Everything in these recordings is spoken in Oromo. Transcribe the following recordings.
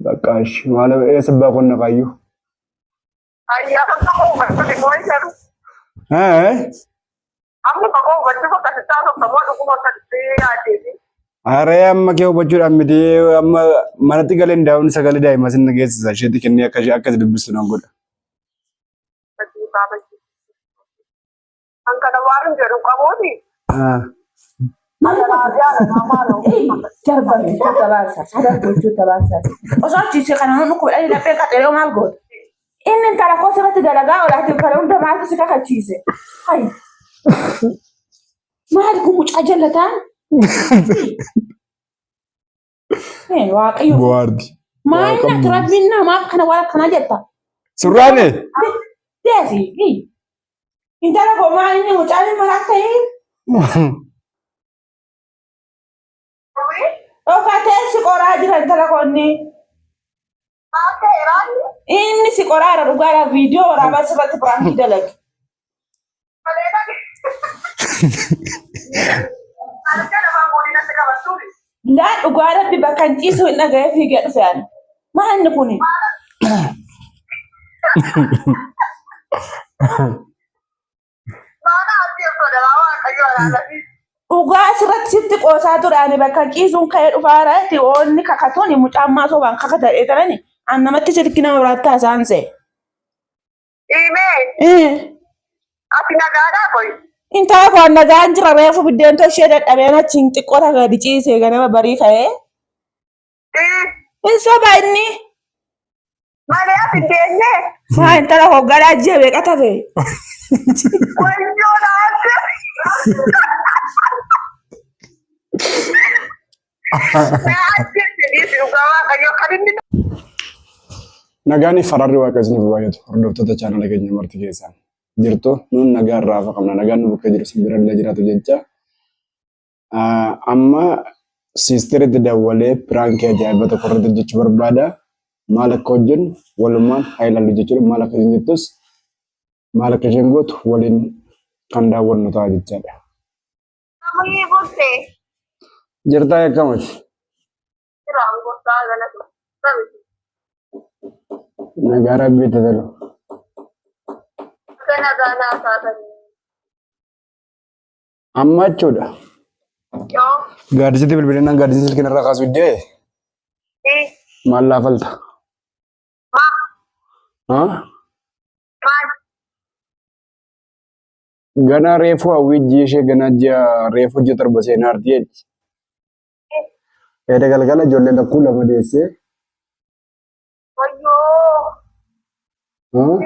Bakka ishi maal eessa abbaa qonna qaayyuu? Ayyaa kan qabu hubachuu xiqqoo isa. Eh? Amma bakka hubachuu bakka sittaa tokko immoo dhuguma akkasitti yaaddeeti. Aree amma kee hubachuudhaan miti amma manatti galeen daa'imni sagalee daa'ima sin geessisa isheetti kennee akka ishee akka dubbistu nan godha. Fakkii baafachuu. Kan kana waan hin jedhu qabuuti. Darbame tabaarsa sadar gochuu tabaarsa. Osoo achiisee kana nu dhukkubadha laphee qaxeeroo maal goota? Inni intala koo sirriitti dalagaa oolaatiif kana hunda maaltu si kakachiise? Hayi. Maali kun mucaa jallataan? Waaqayyo. Bohaarti. Maal natti rabbiin namaaf kana waan akkanaa jetta? Surraane! Deesi. Intala koo maal inni mucaan maraa ta'ee? Dhokatee si qoraa jira intala koo inni. Inni si qoraa jira dhugaadha viidiyoo waraabaa sirratti piraankii dalage. Laa dhugaa rabbi bakka hin ciisu hin dhaga'ee fiigee dhufe ani. Maal inni kuni? Dhugaa asirratti sitti qoosaa ture ani bakka ciisuun ka'ee dhufaara itti oonni kakatuun mucaan maa sobaan kakata eetalani an namatti silki nama biraatti haasa'an se'e. Imee ati nagaadhaa qoy. Intala koo an nagaan jira reefu biddeen toshee dadhabeen achiin xiqqoo takka gadi ciisee ganama barii ka'ee. Hin soba inni. Malee ati deemnee. Maa intala koo garaa ji'a meeqa tafe. Wayyoo naase. Naa ajjeese dhiisi dhugaa waaqayyo kan inni Nagaan fararri waaqa isiniif baay'atu hordoftoota chaanala keenya marti keessaan jirtu nuun nagaa irraa hafa qabna nagaan nu bakka jiru sin bira illee jiraatu jecha amma siisteritti dawwalee piraankii ajaa'iba tokko irratti hojjechuu barbaada maal akka hojjennu walumaan haa ilaallu jechuudha maal akka isheen jettus maal akka isheen gootu waliin kan daawwannu ta'a jechaadha. Namni bulte. Jirtaa akkamati? Jira gosaa galatu. Nagaa rabbii itti tolu. Akka nagaa naa taatanii. Amma jechuudha. Yoo. Gaaddisitti bilbilinaan gaaddisni silkiin irraa kaasuu iddee maal laafalta? Maa. Haa? Maal. Ganaa reefuu hawwii ji'a ishee ganaa ji'a reefuu ji'a 7 seenaa arti jetti. Eeda galgala ijoollee lakkuu lama deessee. Wayyoo. Haa?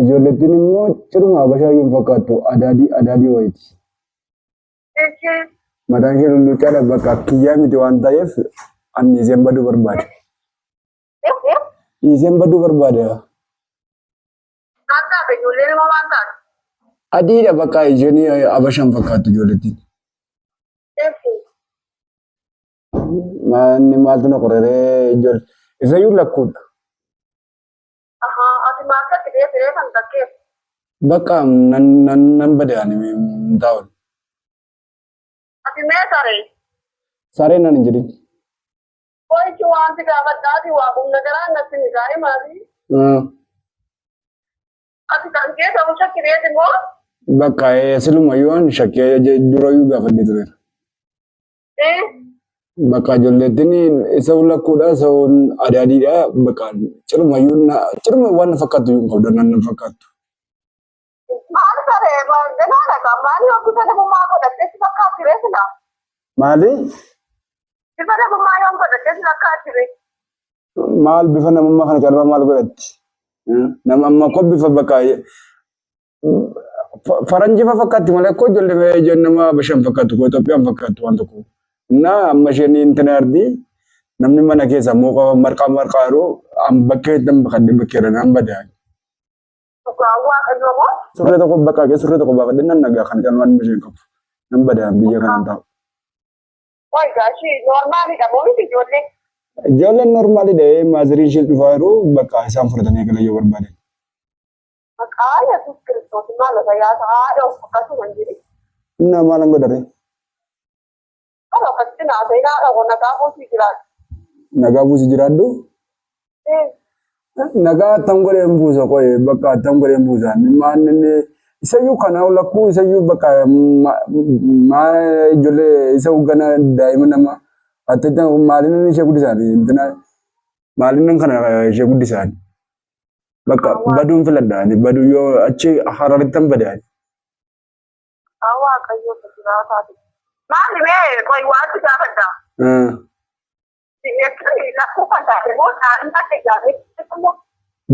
Ijoollettiin immoo ciruma habashaa iyyuu hin fakkaattu adaadii adaadii wayiiti. Mataan ishee lulluuccaadha bakka kiyyaa miti waan ta'eef ani dhiiseen baduu barbaada. Dhiiseen baduu barbaada. Maal taate ijoolleen immoo maal taate? Adiidha bakka isheen habashaan fakkaattu ijoollettiin. Manni maaltu na qoreree ijoollee isayyuu lakkuudha. Ahaa, ati maal taate siree kan takkeef? Bakka nan nan nan bade ani hin taa'u. Ati mee saree? Saree nan hin jedhin. Qo'ichi wanti gaafadhaati waa humna garaan natti migaa'e maali? Ati kan kee ta'uu shakkireeti moo? Bakka silumayyuu an shakkee durayyuu gaafadhe tureera. Bakka ijoolleettiin isa lakkuudha isa adaadiidha bakka cirumayyuu ciruma waan na fakkaattu iyyuu hin qabdu nan na fakkaattu. Maal saree ganaadha kan maali yoo bifa namummaa godhattee si fakkaatti ree silaa? Maali? Bifa namummaa yoo godhattee si fakkaatti ree? Maal bifa namummaa kana caalmaa maal godhatti? Nama amma koo bifa bakka Faranjii fa fakkaatti malee koo ijoollee ijoollee nama Habashaan fakkaattu koo Itoophiyaan fakkaattu waan tokko. Innaa amma isheen intina ardi namni mana keessa mooqa marqaa marqaa yeroo an bakkee nan baqadhe bakkeerra nan badaa. Dhugaa waaqayyoo moo? Surree tokko baqaaqee surree tokko baafadhe nan nagaa kan caalmaan dhimma isheen qabu. Nan badaa biyya kanan taa'u. Wayi gaashii noormaalidha moo miti ijoollee? Ijoolleen noormaalidha maaziriin ishee dhufaa yeroo bakka isaan fudhatanii galan yoo barbaadan. Maqaa Yesuus Kiristoos maal lafa yaasa haadha of akkasuma hin jiru. Innaa maalan godhare? Kan akkasitti naasa'in haadha koo nagaa buusii jiraadhu. Nagaa buusi jiraadhu. Nagaa attam godheen buusa qoye bakka attam godheen buusa. Maan inni isayyuu kana lakkuu isayyuu bakka maa ijoollee isa hoggana daa'ima nama attatti maaliin inni ishee guddisaan intina maaliin kana ishee guddisaan. Bakka baduun filadha ani baduu yoo achi Hararittan bade ani. Waaqayyo jiraataati. Maali mee qoy waanti gaafadha. Lakkuu kan taate moo daa'ima ta'e jaallattu?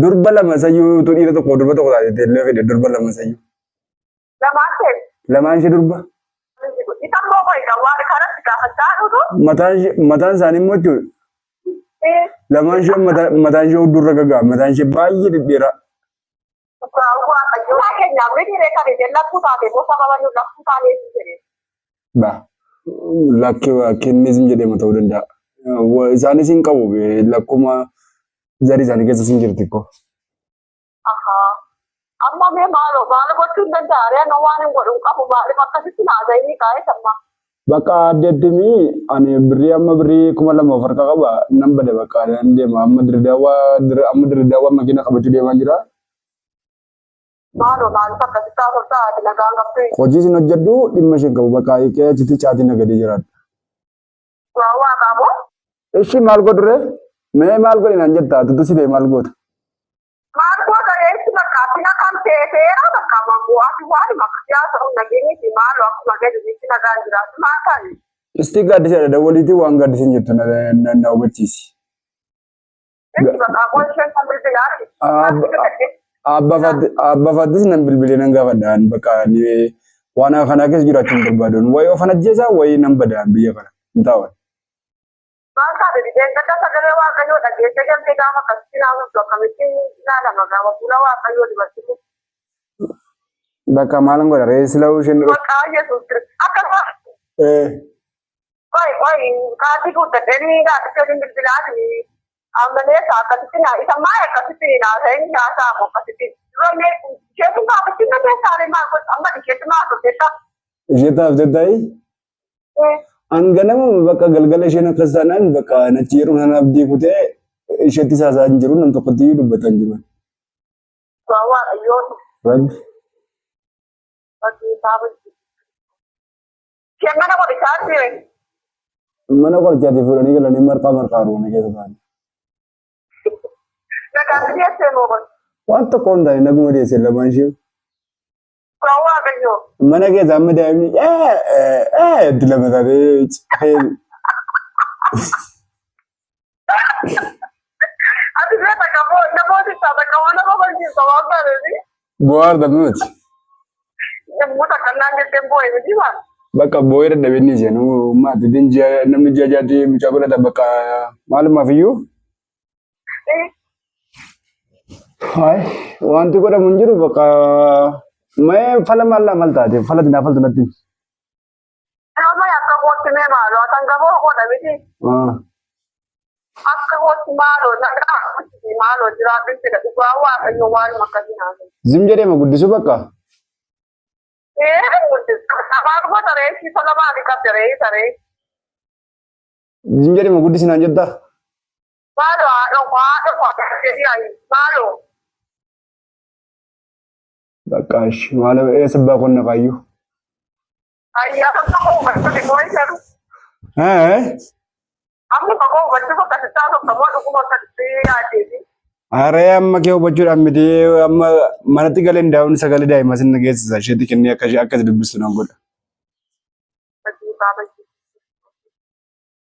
Durba lama isayyuu utuu dhiira tokko durba tokko taate illee fedhe durba lama isayyuu. Lamaan ta'e. Lamaan ishee durba. Isa immoo qoy waan kanatti gaafachaa dhufu. Mataan isaanii immoo jechuudha. Lamaan ishee mataan ishee huddurra gagaa mataan ishee baay'ee dhedheeraa. Waaqayyo keenyaaf ni dhiiree kan isheen lakkuu taate moo sababa nu lakkuu taanee jedhee. Ba lakki kennis hin jedhama ta'uu danda'a. Isaanis hin qabu lakkuma zarii isaanii keessa hin jirti ko. Amma mee maaloo maal gochuu hin danda'a ree waan hin godhu hin qabu maaliif akkasitti naasa'inni kaa'e samma. Bakka addeettimi ani birrii amma birrii 2000 of harkaa qaba nan bada bakka nan deema amma Dirridaawwaa makiina qabachuu deemaa jira. Maaloo maaliif akkasitti haasoftaa ati nagaan qabdu? Hojii isin hojjedhu dhimma isheen qabu bakka hiikee achitti caatii nagadee jiraadha. Waa waa qabu. Ishi maal godhure? Mee maal godhi naan jetta atutu si ta'e maal goota? Maal goota eessi bakka ati kan teeteera bakka ati waan bakka siyaasa nageenyi fi maaloo akkuma gadi bitti nagaan jiraatu maal taane? Isti gaaddisadha dawwaliitii waan gaaddisen jettu na hubachiisi. Eessi bakka qoon isheen kan bilbilaati. Abba Faattis nan bilbilee nan gaafadha bakka waan kana keessa jiraachuu hin barbaadu. Wayi of ajjeesaa wayi nan bada biyya kana hin taa'an. Maal taate dideen gadda sagalee waaqayyoo dhageessee galtee gaafa akkasitti naasuuf akkamitti ilaalama gaafa fuula waaqayyoo dubartii. Bakka maalan godha reessi la'uu isheen. Maqaa Yesuus Kiristoos. Akka qoy qoy kaatii guuttadhee ni gaadhisee ni bilbilaati. Amaleessa akkasitti naa isa maal akkasitti naasa'in naasa'amu akkasitti. Dura mee isheetu gaafachuu na keessaalee maal godhu amma isheetu maal hojjeta. Ishee taaf tattaa'ii? An ganama bakka galgala isheen akkas taanaan bakka nachi yeroo sana abdii kutee isheetti saasaa hin jiru nam tokkotti iyyuu dubbataa hin jiru. Waa waaqayyoo. Rabbi. Fakkii isaa Isheen mana qorichaa deeme. Mana qorichaatti fuudhanii galanii marqaa marqaa ruuna keessa taa'an. Nagaan dhiyeessee moo kun? Waan tokko hin taane naguma dhiyeesse lamaan ishee. Waa waaqayyoo. Mana keessa amma daa'imni itti lama taatee cafee. Ati illee takka namoota isaa takka waan nama barsiisa waan taaneef. Bu'aa argamne miti. Yommuu takka naan jettee boo'e miti maal? Bakka boo'ee dadhabeenni isheen maatiin namni ji'a jaatti mucaa godhata bakka maalumaaf iyyuu. Hayi wanti godhamu hin jiru bakka mee fala maallaa maal taate fala tinaa faltu natti. Nama akka kootti mee maaloo atan gafoo godha miti. Akka kootti maaloo nagaa maaloo jiraatu jedha dhugaa waaqayyo waan akkasii naasa'u. Zim jedhee guddisuu bakka. Afaan goota reessi tola maali qabda reessi saree. Zim jedhee guddisi naan jettaa. Maaloo haadha haadha haadha maaloo. Bakka ishi maal eessa abbaa qonna kaayyuu. Ayyaa kan tokko hubachuu moo jedhu. Amma tokko hubachuu bakka sittaa tokko moo dhuguma akkasitti yaadeeti. Haree amma kee hubachuudhaan miti amma manatti galeen daa'imni sagalee daa'imaa sin geessisa isheetti kennee akka ishee akkasi dubbistu nan godha.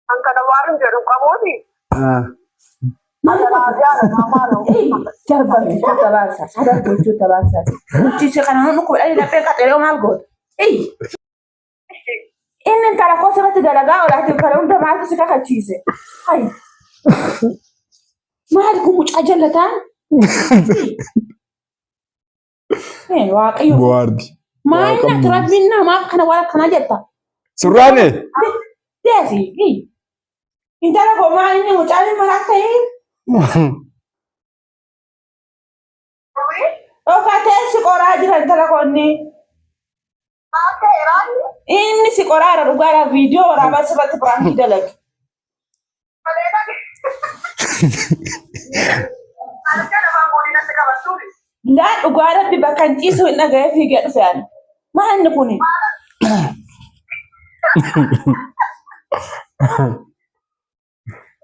Kan kana waan hin jedhu qabuuti. Jarba tabaarsa sada gochuu tabaarsa. Bulchiinsi kana nu kudha laphee qaxaree maal goota? Inni intala koo sirriitti dalagaa oolaati kana hunda maaltu si kakachiise? Hayi. Maali kun mucaa jallataan? Waaqayyo. Bohaarti. Maali ati rabbiin namaaf kana waan akkanaa jetta? Surraane. Deesi. Intala koo maali inni mucaan maraa ta'e? Dhokatee si qoraa jira intala koo inni. Inni si qoraara dhugaadha viidiyoo waraabaa sirratti piraankii dalage. Argaa lafaan boodii natti qabattuufi. Laa dhugaa rabbi bakka hin ciisu hin dhaga'ee fiigee dhufe ani. Maal inni kuni?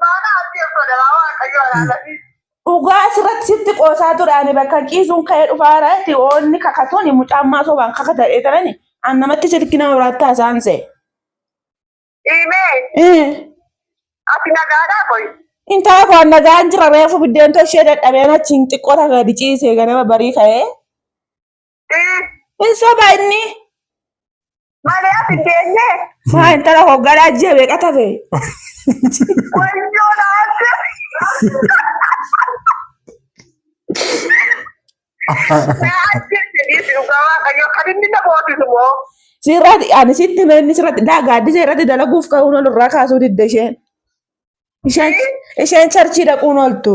Maana asii osoo dalaa waaqayyo alaalati. Dhugaa asirratti sitti qoosaa ture ani bakka hin ciisuun ka'ee dhufaara itti oonni kakatuun mucaan maasoo waan kakata dheetarani an namatti silki nama biraatti haasa'an se'e. Imee ati nagaadhaa qoyi. Intala koo nagaan jira reefu biddeen tolchee dadhabeen achiin xiqqoo takka gadi ciisee ganama barii ka'ee. Hin soba inni. Malee ati deemee Maa intala koo garaa ji'a meeqa tafe? wayyoo naase. Na ajjeese dhiisi dhugaa waaqayyo kan inni na boosisu moo. Sirratti ani sitti hime inni sirratti daa gaaddisa irratti dalaguuf ka'uun ol irraa kaasuu didde isheen. Isheen isheen charchii dhaquun ooltu.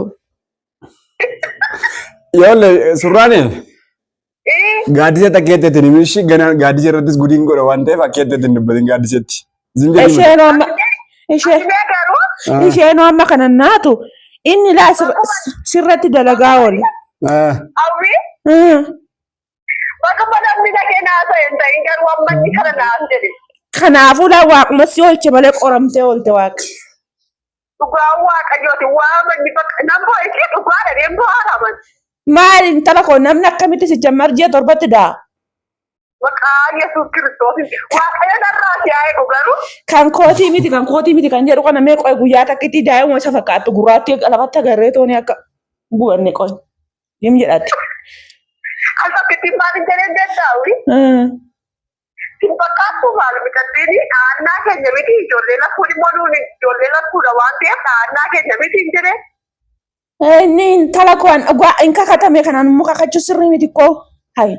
Yoolle surraani gaaddisa takkeetteetiin himi ishii ganaan gaaddisa irrattis gudiin godha waan ta'eef akkeetteetiin hin dubbatin gaaddisetti. Zim jedhii miti. Isheen amma isheen Mee garuu isheen amma kana naatu inni laa sirratti dalagaa oole. Hawwii bakka namni dhaqee naa ta'e hin ta'in garuu amma inni kana naan jedhe. Kanaafuu laa waaquma si oolche malee qoramtee oolte waaqa. Dhugaa waaqayyooti waa manni bakka nan bo'e dhugaadha deemtuu haaraman. Maal intala koo namni akkamitti si jammar ji'a torbatti daa? Maqaa Yesuus Kiristoos waaqayyo narraa si haa eegu garuu. Kan kootii miti kan kootii miti kan jedhu kana mee qoy guyyaa takkitti daa'ima isa fakkaattu gurraattii lafatti agarree tooni akka gubanne qoy. Yem jedhatti. Kan takkittiin maal hin jedheen danda'u. Hin fakkaattu maal mixattiin dhaannaa keenya miti ijoollee lakkuun immoo nuuni ijoollee lakkuudha waan ta'eef dhaannaa keenya miti hin jedhee. Inni intala koo an dhugaa hin kakatame kanaan immoo kakachuu sirrii miti koo. Hayi.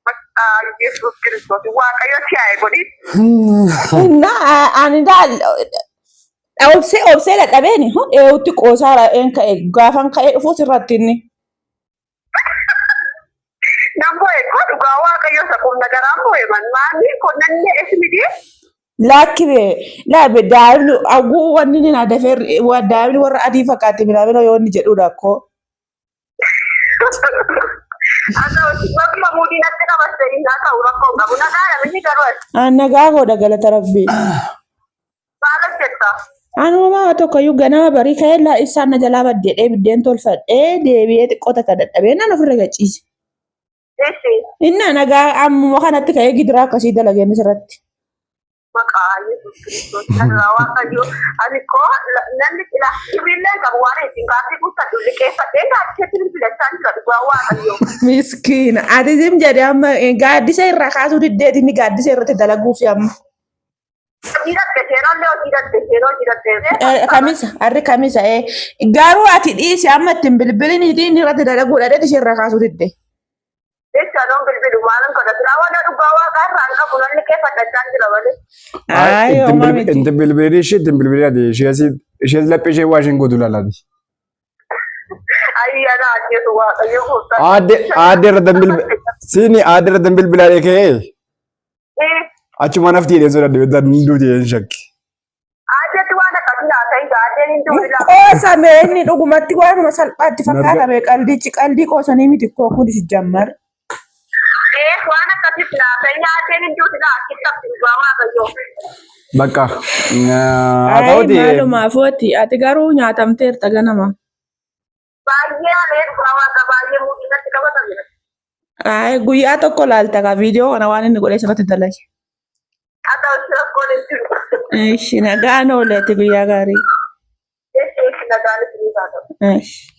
Maqaa Yesuus Kiristoos waaqayyo si haa eegu. Na ani daa obsee obsee dadhabeeni eewutti qoosaa ra'een ka'e gaafan ka'ee dhufuu sirratti inni. Nan bo'e koo dhugaa waaqayyo isa qubna garaan bo'e man maanni kun nanni esmidi. Lakki bee laabe daa'imni aguu wanni ni na dafee daa'imni warra adii fakkaatti minaamina yoo inni jedhudha koo. Haa ta'u bakka muudii natti qabatte hin haa ta'u rakkoo hin qabu nagaadha miti garuu ati An nagaa koodha galata rabbii. maal hojjetta? Anuma maa tokkoyyuu ganama barii ka'ee laa ibsaan na jalaa baddeedhee biddeen tolfadhee deebi'ee xiqqoo takka dadhabee nan ofirra gachiise. Ishi Inna nagaa ammuma kanatti ka'ee gidiraa akkasii dalageen asirratti. maqaa Yesuus Kiristoos irraa waaqayyo ani koo namni cila hirriillee qabu waan ittiin kaartii guuttadhu liqeeffadhee gaaddisetti bilbilachaa jira dhugaa waaqayyo. Miskiina ati zim jedhe amma gaaddisa irraa kaasuu diddeeti inni gaaddisa irratti dalaguufi amma. Hojii dhatte seerollee hojii dhatte seeroo hojii dhatte. Kamisa harri kamisa garuu ati dhiisi amma ittiin bilbiliniiti inni irratti dalaguu dhadheeti ishee irraa kaasuu didde. Jecha noon bilbilu maalin godha silaa waan dhugaa waaqaa irraa hin qabu nan liqeeffadhachaa jira malee. Ayi homaa miti. Ittiin bilbilii ishee ittiin bilbilii ati ishee laphee ishee waa isheen gootu laalaati. Ayyaana ajjeesu waaqayyo gooftaan. Aadde aadde irra bilbil siini aadde irra bilbilaa dheekee achuma nafti hidhee sodaadhe beektaa hin duuti hin shakki. Aaddeetti waan akkasii haasa'in aadeen hin duuni lafa. Qoosame inni dhugumatti waanuma salphaatti fakkaatame qaldichi qaldii qoosanii miti koo kunis jammar. Waan akkasiif naasa'in aadeen hin duuti laa achi qabdi dhugaa waaqayyo. Bakka haa Ayi ta'uti maalumaafootti ati garuu nyaatamteerta ganama. Baay'ee alee dhugaa waaqa baay'ee muudii natti qabatame. Ayi guyyaa tokko laalta ka viidiyoo kana waan inni godhee sirratti dalage. Haa ta'u rakkoon hin jiru. Ishi nagaan ooleeti guyyaa gaarii. Jechuun nagaan isinii haa ta'u. Ishi.